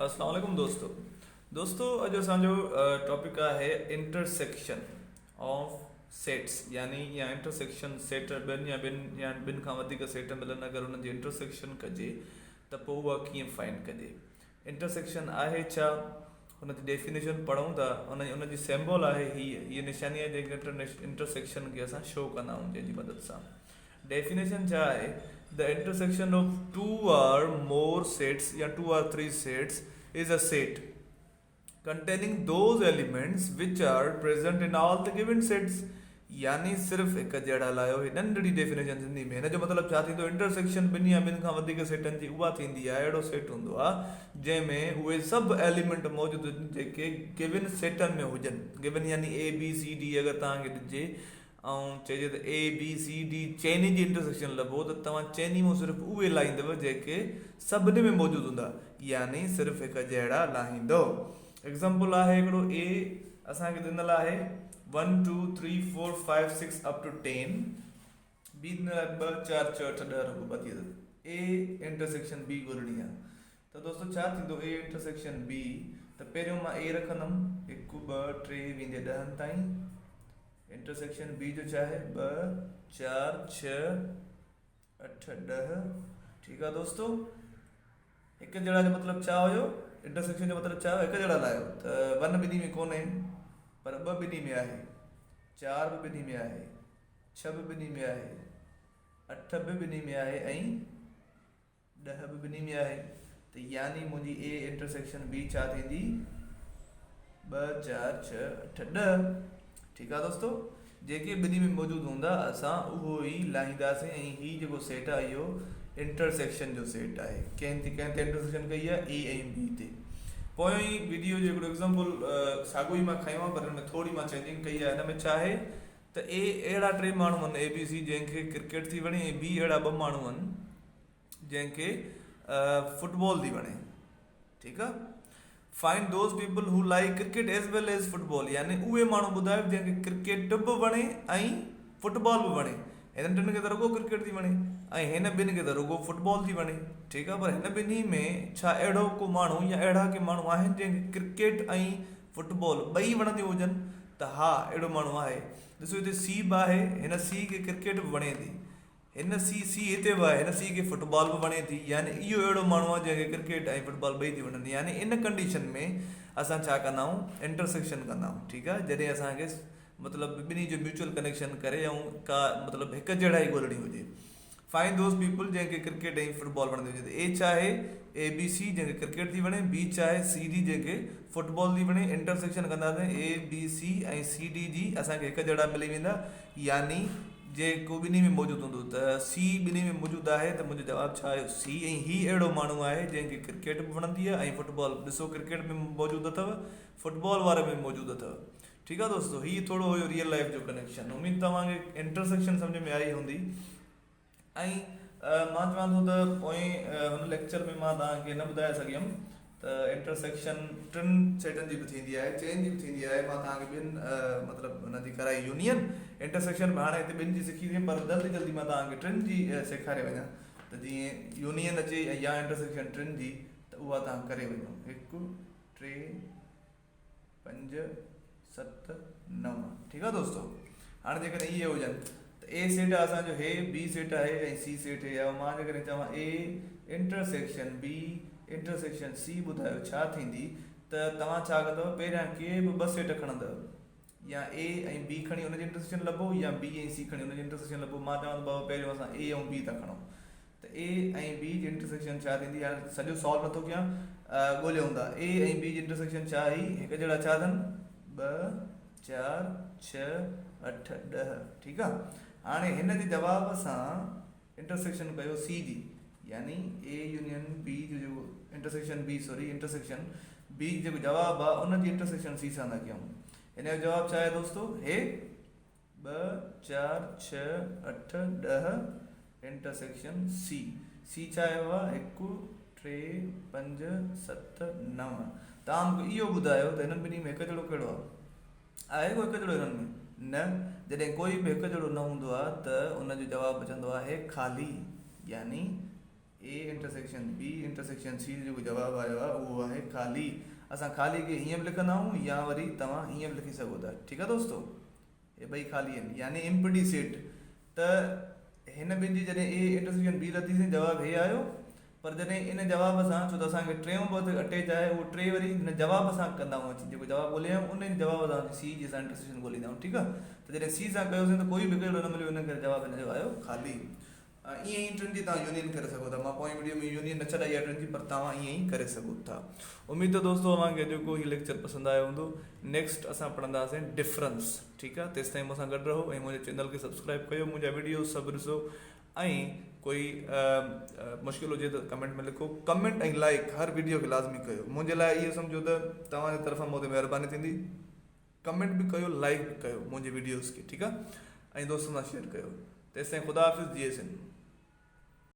اسلام عليڪم دوستو دوستو اڄ اسان جو ٽاپڪ آهي انٽرسيڪشن آف سيٽس يعني يا انٽرسيڪشن سيٽ ٻن يا ٻن يا ٻن کان وڌيڪ سيٽ ملن اگر انهن جي انٽرسيڪشن ڪجي ته پوء اها ڪيئن فائنڊ ڪجي انٽرسيڪشن آهي ڇا ان جي ڊيفينيشن پڙهون ٿا ان ان جي سيمبول آهي هي هي نشاني آهي جنهن کي انٽرسيڪشن کي اسان شو ڪندا آهيون جنهن جي مدد سان ڊيفينيشن ڇا آهي؟ The intersection of two or more sets يا two or three sets is a set containing those elements which are present in all the given sets يعني صرف هڪ جهڙا لايو هي ننڍڙي ڊيفينيشن سنڌي ۾ هن جو مطلب ڇا ٿيندو انٽرسيڪشن ٻن يا ٻن کان وڌيڪ سيٽن جي اها ٿيندي آهي اهڙو سيٽ هوندو آهي جنهن ۾ اهي سڀ ايليمينٽ موجود هجن جيڪي گيون سيٽن ۾ هجن گيون يعني اي بي سي ڊي اگر توهان کي ڏجي ۽ چئجي ته اي بي سي ڊي چئني جي انٽرسيڪشن لڀو ته توهان چئني مان صرف اهي لاهيندؤ جيڪي سڀني ۾ موجود هوندا يعني صرف هڪ جهڙا لاهيندؤ. ايگزامپل آهي هڪڙو اي اسان کي ڏنل آهي one two three four five six up to ten B ڏنل آهي ٻه چار ڇهه اٺ ڏهه رڳو ٻه ٿي اٿس اي انٽرسيڪشن بي ڳولڻي آهي ته دوستو ڇا ٿيندو اي انٽرسيڪشن بي ته پهريون مان اي رکندم هڪ ٻه ٽي ويندي ڏهن تائين انٽرسيڪشن بي جو ڇا آهي ٻه چار ڇهه اٺ ڏهه ٺيڪ آ دوستو هڪ جهڙا جو مطلب ڇا هيو انٽرسيڪشن جو مطلب ڇا هيو هڪ جهڙا لايو ته ون ٻنهي ۾ ڪونهي پر ٻه ٻنهي ۾ آهي چار به ٻنهي ۾ آهي ڇهه به ٻنهي ۾ آهي اٺ به ٻنهي ۾ آهي ۽ ڏهه به ٻنهي ۾ آهي ته يعني منهنجي اي انٽرسيڪشن بي ڇا ٿيندي ٻه چار ڇهه اٺ ڏهه ٺيڪ آ دوستو جيڪي ٻنهي ۾ موجود هوندا اسان اهو ئي لاهينداسين ۽ هي جيڪو سيٽ آهي اهو انٽرسيڪشن جو سيٽ آهي ڪنهن تي ڪنهن تي انٽرسيڪشن ڪئي آهي اي ۽ بي تي پويون ئي ويڊيو جو هڪڙو ايگزامپل ساڳو ئي مان کنيو آهي پر هن ۾ ٿوري مان چينجنگ ڪئي آهي هن ۾ ڇا آهي ته اي اهڙا ٽي ماڻهو آهن اي بي سي جنهن کي ڪرڪيٽ ٿي وڻي ۽ بي اهڙا ٻه ماڻهو آهن جنهن کي فٽبال ٿي وڻي ٺيڪ آ find those people who like cricket as well as football يعني اهي ماڻهو ٻڌايو جنهن کي ڪرڪيٽ به وڻي ۽ فٽبال به وڻي هنن ٽن کي ته رڳو ڪرڪيٽ ٿي وڻي ۽ هن ٻن کي ته رڳو فٽبال ٿي وڻي ٺيڪ آ پر هن ٻنهي ۾ ڇا اهڙو ڪو ماڻهو يا اهڙا ڪي ماڻهو آهن جنهن کي ڪرڪيٽ ۽ فٽبال ٻئي وڻنديون هجن ته ها اهڙو ماڻهو آهي ڏسو هتي سي به آهي هن سي کي ڪرڪيٽ به وڻي ٿي هن سي سي هتي به آهي هن سي کي فٽبال به وڻي ٿي يعني اهو اهڙو ماڻهو آهي جنهن کي ڪرڪيٽ ۽ فٽبال ٻئي ٿي وڻن يعني ان ڪنڊيشن ۾ اسان ڇا ڪندا آهيون انٽرسيڪشن ڪندا آهيون ٺيڪ آهي جڏهن اسان کي مطلب ٻنهي جو ميوچل ڪنيڪشن ڪري ۽ ڪا مطلب هڪ جهڙا ئي ڳولڻي هجي فائنڊ those people جنهن کي ڪرڪيٽ ۽ فٽبال وڻندي هجي ته اي ڇا آهي اي بي سي جنهن کي ڪرڪيٽ ٿي وڻي بي ڇا آهي سي ڊي جنهن کي فٽبال ٿي وڻي انٽرسيڪشن ڪنداسين اي بي سي ۽ سي ڊي جي اسان کي هڪ جهڙا ملي ويندا يعني جي ڪو ٻنهي ۾ موجود هوندو ته سي ٻنهي ۾ موجود آهي ته منهنجو جواب ڇا آيو سي ۽ هي اهڙو ماڻهو آهي جنهن کي ڪرڪيٽ به وڻندي آهي ۽ فٽبال به ڏسو ڪرڪيٽ ۾ موجود اٿو فٽبال واري ۾ موجود اٿو ٺيڪ آهي دوستو هي ٿورو هيو ريئل لائف جو ڪنيڪشن اميد توهان کي انٽرسيڪشن سمجھ ۾ آئي هوندي ۽ مان چوان ٿو ته پوئين هن ليڪچر ۾ مان توهان کي نه ٻڌائي سگهيم ته انٽرسيڪشن ٽن سيٽن جي به ٿيندي آهي چئن جي به ٿيندي آهي مان توهان کي ٻن مطلب هن جي ڪرائي يونين انٽرسيڪشن به هاڻي هتي ٻن جي سکي وئي پر جلدي جلدي مان توهان کي ٽن جي سيکاري وڃان ته جيئن يونين اچي يا انٽرسيڪشن ٽن جي ته اها توهان ڪري وڃو هڪ ٽي پنج، ست، نو ٺيڪ آ دوستو هاڻي جيڪڏهن اهي هجن ته اي سيٽ آ اسان جو هي بي سيٽ آهي ۽ سي سيٽ هي آ مان جيڪڏهن چوان اي انٽرسيڪشن بي انٽرسيڪشن سي ٻڌايو ڇا ٿيندي ته توهان ڇا ڪندو پهريان ڪي به ٻه سيٽ کڻندو يا اي ۽ بي کڻي ان جي انٽرسيڪشن لڀو يا بي ۽ سي کڻي ان جي انٽرسيڪشن لڀو مان چوان ٿو بابا پهريون اسان اي ۽ بي ٿا کڻون ته اي ۽ بي جي انٽرسيڪشن ڇا ٿيندي هاڻي سڄو سالو نٿو ڪيان ڳوليون ٿا اي ۽ بي جي انٽرسيڪشن ڇا آئي هڪ جهڙا ڇا اٿن ٻه چار ڇهه اٺ ڏهه ٺيڪ آ هاڻي هن جي جواب سان انٽرسيڪشن ڪيو سي جي يعني اي يونين بي جو جيڪو انٽرسيڪشن بي سوري انٽرسيڪشن بي جو جيڪو جواب آ ان جي انٽرسيڪشن سي سان ٿا ڪيون هن جو جواب ڇا آهي دوستو هي ٻه، چار، ڇهه، اٺ، ڏهه، انٽرسيڪشن سي. سي ڇا آيو آهي؟ هڪ، ٽي، پنج، ست، نو. توهان مون کي اهو ٻڌايو ته هنن ٻنهي ۾ هڪ جهڙو ڪهڙو آهي؟ آهي ڪو هڪ جهڙو هنن ۾؟ نه. جڏهن ڪوئي به هڪ جهڙو نه هوندو آهي ته ان جو جواب اچندو آهي خالي يعني A intersection B intersection C جو جيڪو جواب آيو آهي اهو آهي خالي. اسان خالي کي هيئن به لکندا آهيون يا وري توهان هيئن به لکي سگهو ٿا. ٺيڪ آهي دوستو هي ٻئي خالي آهن يعني امپٽي سيٽ. ته هن ٻن جي جڏهن اي انٽرسيڪشن بي لڌيسين جواب هي آيو پر جڏهن ان جواب سان ڇو ته اسان کي ٽيون به اٽيچ آهي اهو ٽي وري هن جواب سان ڪندا آهيون اچي جيڪو جواب ڳولي آيا آهيون ان جواب سان اچي سي جي اسان انٽرسيڪشن ڳوليندا آهيون ٺيڪ آهي ته جڏهن سي سان ڪيوسين ته ڪوئي به هڪ جهڙو نه مليو ان ڪري جواب هن جو آيو خالي. ائين ئي ٽن جي توهان يونين ڪري سگهو ٿا مان پوئين وڊيو ۾ يونين نه ڇڏائي آهي ٽن جي پر توهان ائين ئي ڪري سگهو ٿا اميد ته دوستو اوهان کي اڄوڪو هي ليڪچر پسند آيو هوندو نيڪسٽ اسان پڙهنداسين ڊفرنس ٺيڪ آهي تيستائين مون سان گڏ رهو ۽ منهنجي چينل کي سبسڪرائب ڪيو منهنجا وڊيوز سڀ ڏسو ۽ ڪوئي مشڪل هجي ته ڪمينٽ ۾ لکو ڪمينٽ ۽ لائڪ هر وڊيو کي لازمي ڪيو منهنجي لاء اهو سمجهو ته توهان جي طرفان مون تي مهرباني ٿيندي ڪمينٽ به ڪيو لائڪ به ڪيو منهنجي وڊيوز کي ٺيڪ آ ۽ دوستن سان شيئر ڪيو تيستائين خدا حافظ جي سنڌ.